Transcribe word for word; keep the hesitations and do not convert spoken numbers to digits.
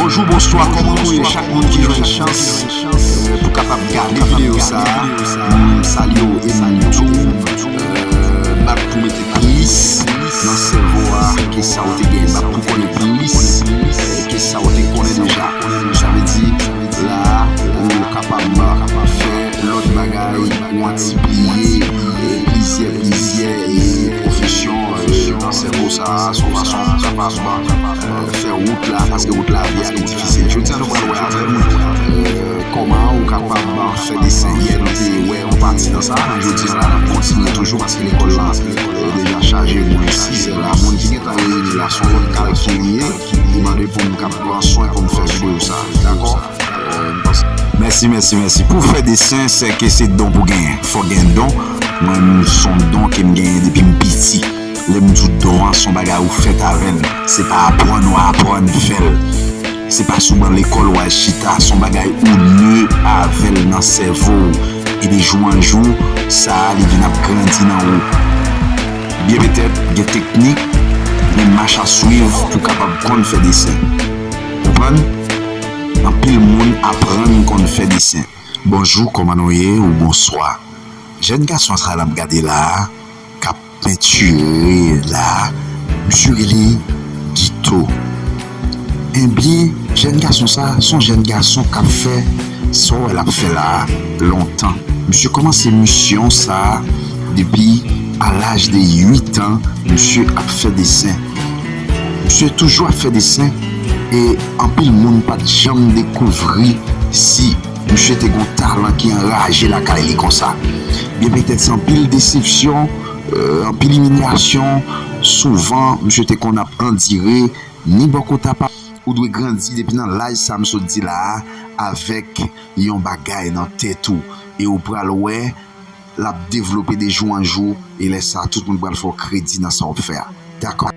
Bonjou, bonswa, kòman nou ye? Chak moun ki jwenn chans, euh, pou kapab gade videyo sa a, m salye w e m di w, euh, bat pou mete plis nan sèvo a ke sa w te gen, bat pou konnen plis, euh, ke sa w te konnen deja. Sa vle di, la a, ou kapab fè lòt bagay, ou antipliye, euh, plizyè, plizyè, euh, pwofesyon, euh, nan sèvo sa a, se yon fason kapab, euh, fè wout la, paske wout lavi a li difisil. Jodi a, nou pral wè avè m, euh, kòman ou kapab fè desen. Yè, nou te wè yon pati nan sa, men jodi a la, n ap kontinye toujou, paske lekòl la, euh, deja chaje, moun sizè la, moun ki gentan reyini la, se yon lòt kal ki li ye, li mande pou m kab pran swen pou m fè videyo sa, dakò? Mèsi, mèsi, mèsi. Pou fè desen, sèke se don pou genyen. Fò gen don. Mwen menm, se yon don ke m genyen depi m piti. Lè m di w don an, se yon bagay ou fèt avè l. Se pa aprann ou aprann fè l. Se pa sou ban lekòl ou al chita. Se yon bagay ou ne avè l nan sèvo w. E de jou an jou, sa a, li vin ap grandi nan ou. Byen petèt, gen teknik, gen mach a swiv pou kapab konn fè desen. Konprann? Anpil moun aprann konn fè desen. Bonjou, kòman nou ye? Ou bonswa. Jèn gason sa n ap gade la a, k ap pentire la a, misye rele Guito. Ebyen, jèn gason sa, se yon jèn gason k ap fè sa w wè l ap fè la a lontan. Misye kòmanse misyon sa a depi a laj de uit an, misye ap fè desen. Misye toujou ap fè desen e anpil moun pa t janm dekouvri si misye te gen yon talan ki anraje lakay li konsa. Byen petèt se anpil desepsyon, euh, anpil imilyasyon, souvan misye te konn ap andire, ni bò kote apa, ou dwe grandi depi nan laj sa m sot di la a, avèk yon bagay nan tèt ou, e ou pral wè, l ap devlope de jou an jou, e lè sa a, tout moun pral fè w kredi nan sa w ap fè a. Dakò?